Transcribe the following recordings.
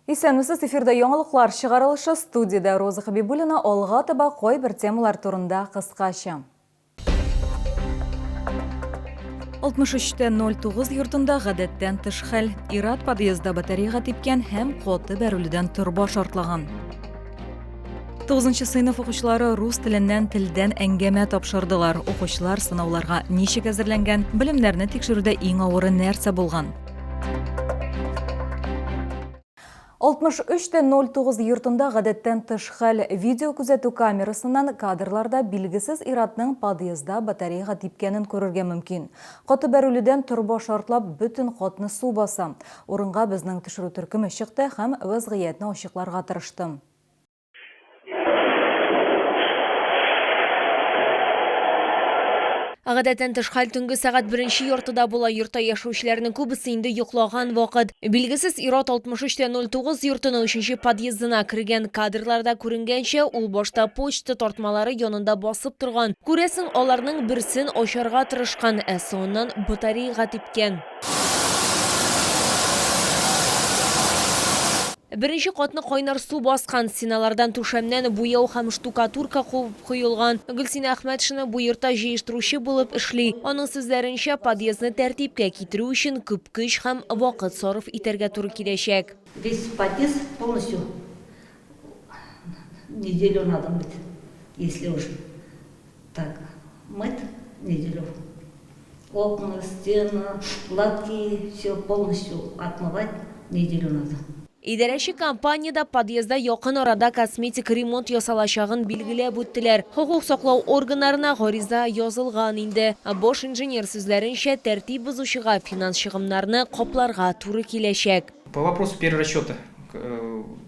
Исәнмесез, эфирда яңалыклар чыгарылышы, студиядә Роза Хәбибуллина, алга таба кайбер темалар турында кыскача. 63-тә 09 йортында гадәттән тыш хәл. Ир-ат подъездда батареяга типкән һәм каты бәрелүдән торба шартлаган. 9 сыйныф укучылары рус теленнән телдән әңгәмә тапшырдылар. Укучылар сынауларга ничек әзерләнгән, белемнәрне тикшерүдә иң авыры нәрсә булган? 63 тә 09 йортында гадәттән тыш хәл. Видеокүзәтү камерасыннан кадрларда билгесез ир-атның подъездда батареяга типкәнен күрергә мөмкин. Каты бәрелүдән торба шартлап, бөтен катны су баса. Урынга безнең төшерү төркеме чыкты һәм вәзгыятьне ачыкларга тырышты. Гадәттән тыш хәл төнге сәгать беренче яртыда була. Йортта яшәүчеләрнең күбесе инде йоклаган вакыт. Билгесез ир-ат 63 тә 09 йортының өченче подъездына кергән. Кадрларда күренгәнчә, ул башта почта тартмалары янында басып торган. Күрәсең, аларның берсен ачарга тырышкан, ә соңыннан батареяга типкән. Беренче катны кайнар су баскан, стеналардан, түшәмнән буяу һәм штукатурка кубып коелган. Гөлсинә Әхмәтшина бу йортта җыештыручы булып эшли. Аның сүзләренчә, подъездны тәртипкә китерү өчен күп көч һәм вакыт сарыф итәргә туры киләчәк. Весь подъезд полностью неделю надо мыть, если уж так мыть неделю. Окна, стены, лотки, все полностью отмывать неделю надо. Идарәче компаниядә подъездда якын арада косметик ремонт ясалачагын билгеләп үттеләр. Хокук саклау органнарына гариза язылган инде. Баш инженер сүзләренчә, тәртип бозучыга финанс чыгымнарны капларга туры киләчәк. По вопросу перерасчета,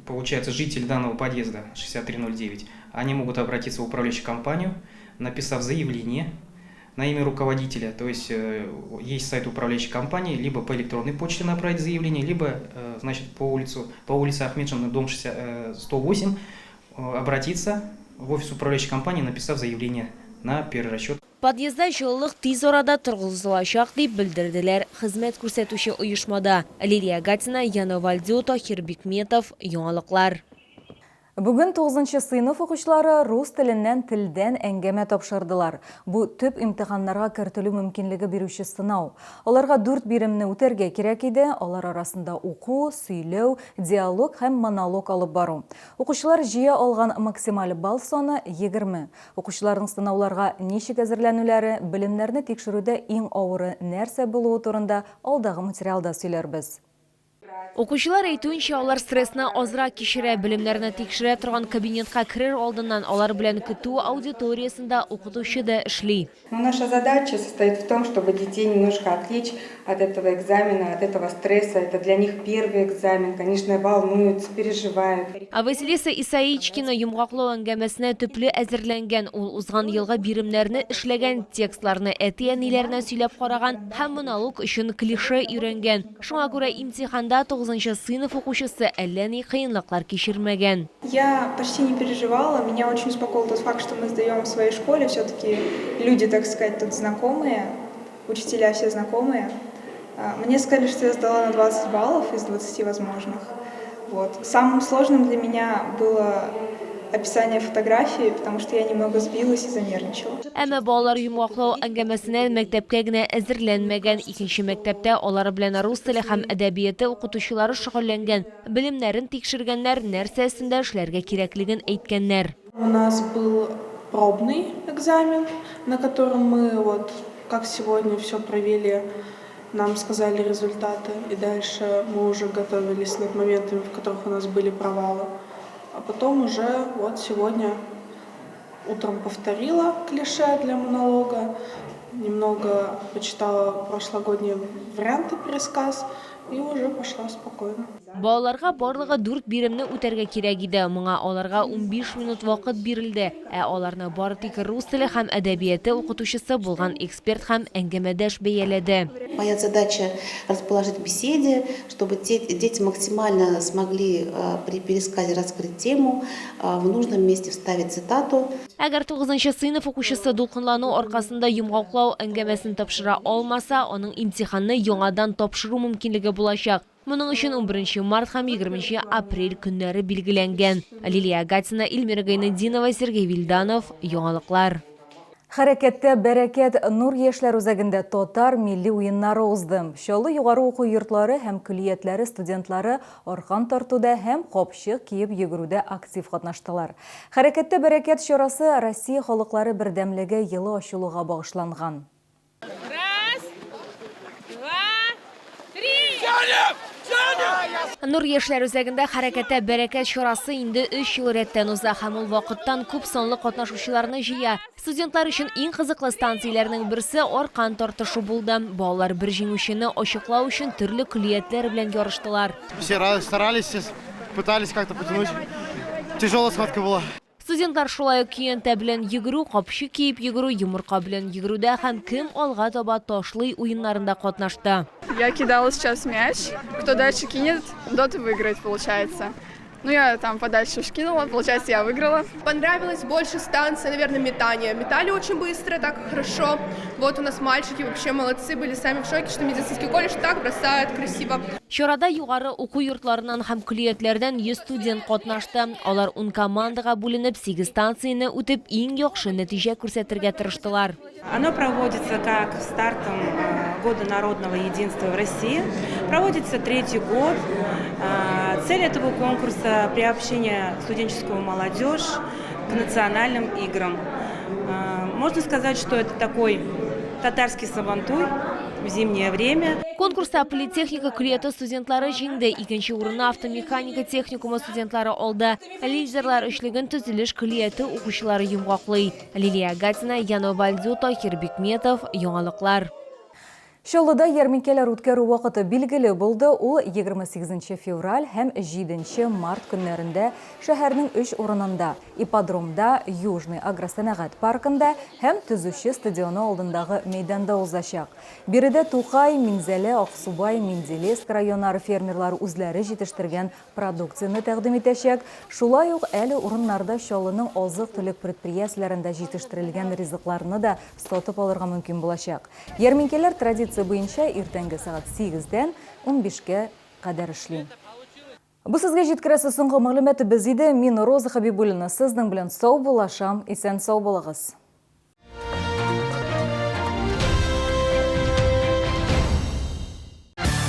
получается, жители данного подъезда 6309, они могут обратиться в управляющую компанию, написав заявление на имя руководителя, то есть есть сайт управляющей компании, либо по электронной почте направить заявление, либо, значит, по улице Ахметшина, дом 60, 108, обратиться в офис управляющей компании, написав заявление на перерасчет. Подъездда җылылык тиз арада торгызылачак, дип белдерделәр хезмәт күрсәтүче оешмада. Лилия Гатина, Яна Вальдю, Таһир Бикметов, Яңалыклар. Бүген тугызынчы сыйныф укучылары рус теленнән телдән әңгәмә тапшырдылар. Бу төп имтиханнарга кертелү мөмкинлеге бирүче сынау. Аларга дүрт биремне үтәргә кирәк иде, алар арасында уку, сөйләү, диалог һәм монолог алып бару. Укучылар җыя алган максималь балл саны, 20. Укучыларның сынауларга ничек әзерләнүләре, белемнәрне тикшерүдә иң авыры нәрсә булуы турында алдагы материалда сөйләрбез. Укучылар әйтүенчә, алар стрессны азрак кичерә. Белемнәрне тикшерә торган кабинетка керер алдыннан алар белән көтү аудиториясендә укытучы да эшли. Но наша задача состоит в том, чтобы детей немножко отвлечь от этого экзамена, от этого стресса. Это для них первый экзамен, конечно, волнуются, переживают. Ә Василиса Исаичкина йомгаклау әңгәмәсенә төпле әзерләнгән. Ул узган елгы биремнәрне эшләгән, текстларны әти-әниләренә сөйләп караган һәм монолог өчен клише өйрәнгән. Шуңа күрә имтиханда тугызынчы сыйныф укучысы әллә ни кыенлыклар кичермәгән. Я почти не переживала, меня очень успокоил тот факт, что мы сдаем в своей школе, все-таки люди, так сказать, тут знакомые, учителя все знакомые. Мне сказали, что я сдала на 20 баллов из 20 возможных. Вот. Самым сложным для меня было описание фотографии, потому что я немного сбилась и занервничала. Әмма балалар йомгаклау әңгәмәсенә мәктәпкә генә әзерләнмәгән. Икенче мәктәптә алар белән рус теле һәм әдәбияты укытучылары шөгыльләнгән, белемнәрен тикшергәннәр, нәрсә өстендә эшләргә кирәклеген әйткәннәр. У нас был пробный экзамен, на котором мы вот, как сегодня, все провели, нам сказали результаты, и дальше мы уже готовились над моментами, в которых у нас были провалы. А потом уже вот сегодня утром повторила клише для монолога, немного почитала прошлогодние варианты пересказ и уже пошла спокойно. Балаларга барлыгы дүрт биремне үтәргә кирәк иде. Моңа аларга 15 минут вакыт бирелде. Ә аларны бары тик рус теле һәм әдәбияты укытучысы булган эксперт һәм әңгәмәдәш бәяләде. Моя задача расположить к беседе, чтобы те, дети максимально смогли при пересказе раскрыть тему, в нужном месте вставить цитату. Әгәр тугызынчы сыйныф укучысы дулкынлану аркасында йомгаклау әңгәмәсен тапшыра алмаса, аның имтиханны яңадан тапшыру мөмкинлеге булачак. Моның өчен унберенче март һәм егерменче апрель көннәре билгеләнгән. Лилия Гатина, Эльмира Гайнетдинова, Сергей Вильданов, Яңалыклар. Хәрәкәттә бәрәкәт Нур яшьләр үзәгендә татар милли уеннары узды. Чаллы югары уку йортлары һәм көллиятләре студентлары аркан тартуда һәм капчык киеп йөгерүдә актив катнаштылар. Хәрәкәттә бәрәкәт чарасы Россия халыклары бердәмлеге елы ачылуга багышланган. Раз, два, три! Нур яшьләр үзәгендә Хәрәкәттә бәрәкәт чарасы инде өч ел рәттән уза һәм ул вакыттан күп санлы катнашучыларны җыя. Студентлар өчен иң кызыклы станцияләрнең берсе аркан тартышу булды. Балалар бер җиңүчене ачыклау өчен төрле көллиятләр белән ярыштылар. Все старались, все пытались как-то потянуть. Тяжелая схватка была. Студентлар шулай ук көянтә белән йөгерү, капчык киеп йөгерү, йомырка белән йөгерүдә һәм кем алга таба ташлый уеннарында катнашты. Я кидала сейчас мяч, кто дальше кинет, тот и выиграет, получается. Ну, я там подальше уж кинула, получается, я выиграла. Понравилась больше станция, наверное, метание. Метали очень быстро, так хорошо. Вот у нас мальчики вообще молодцы были, сами в шоке, что медицинский колледж так бросает красиво. Чарада югары уку йортларыннан һәм көллиятләрдән 100 студент катнашты. Алар ун командага бүленеп, сигез станцияне үтеп, иң яхшы нәтиҗә күрсәтергә тырыштылар. Оно проводится как стартом Года народного единства в России. Проводится третий год. Цель этого конкурса – приобщение студенческую молодежь к национальным играм. Можно сказать, что это такой татарский сабантуй в зимнее время. Конкурста политехника көллияте студентлары җиңде. Икенче урынны автомеханика техникумы студентлары алды. Лидерлар өчлеген төзелеш көллияте укучылары йомгаклый. Лилия Гатина, Яно Вальдю, Таһир Бикметов, Яңалыклар. Чаллыда ярминкәләр үткәрү вакыты билгеле булды. Ул 28 февраль һәм 7 март көннәрендә шәһәрнең өч урынында, ипподромда, Южный агросәнәгать паркында һәм Төзүче стадионы алдындагы мәйданда узачак. Биредә Тукай, Минзәлә, Аксубай, Менделеевск районнары фермерлары үзләре җитештергән продукцияне тәкъдим итәчәк. Шулай ук әле урыннарда Чаллының азык-төлек предприятиеләрендә җитештерелгән ризыкларны да сатып алырга мөмкин булачак. Ярминкәләр традиция буенча иртәнге сәгать сигездән унбишкә кадәр эшли. Бу сезгә җиткерәсе соңгы мәгълүматыбыз иде. Мин Роза Хәбибуллина сезнең белән саубуллашам. Исән-сау булыгыз.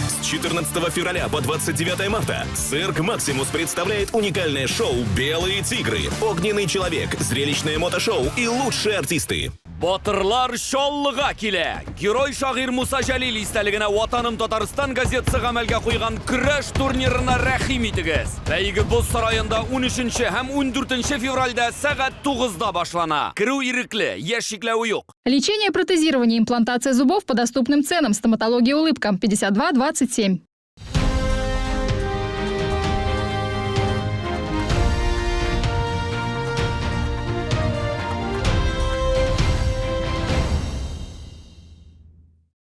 С 14 февраля по 29 марта цирк «Максимус» представляет уникальное шоу «Белые тигры», «Огненный человек», зрелищное мотошоу и лучшие артисты. Батырлар Чаллыга килә! Герой шагыйрь Муса Җәлил истәлегенә Ватаным Татарстан газетасы гамәлгә куйган көрәш турнирына рәхим итегез! Бәйге Боз сараенда унөченче һәм ундүртенче февральдә сәгать тугызда башлана. Керү ирекле, яшь чикләве юк. Лечение, протезирование, имплантация зубов по доступным ценам. Стоматология «Улыбка», 52 27.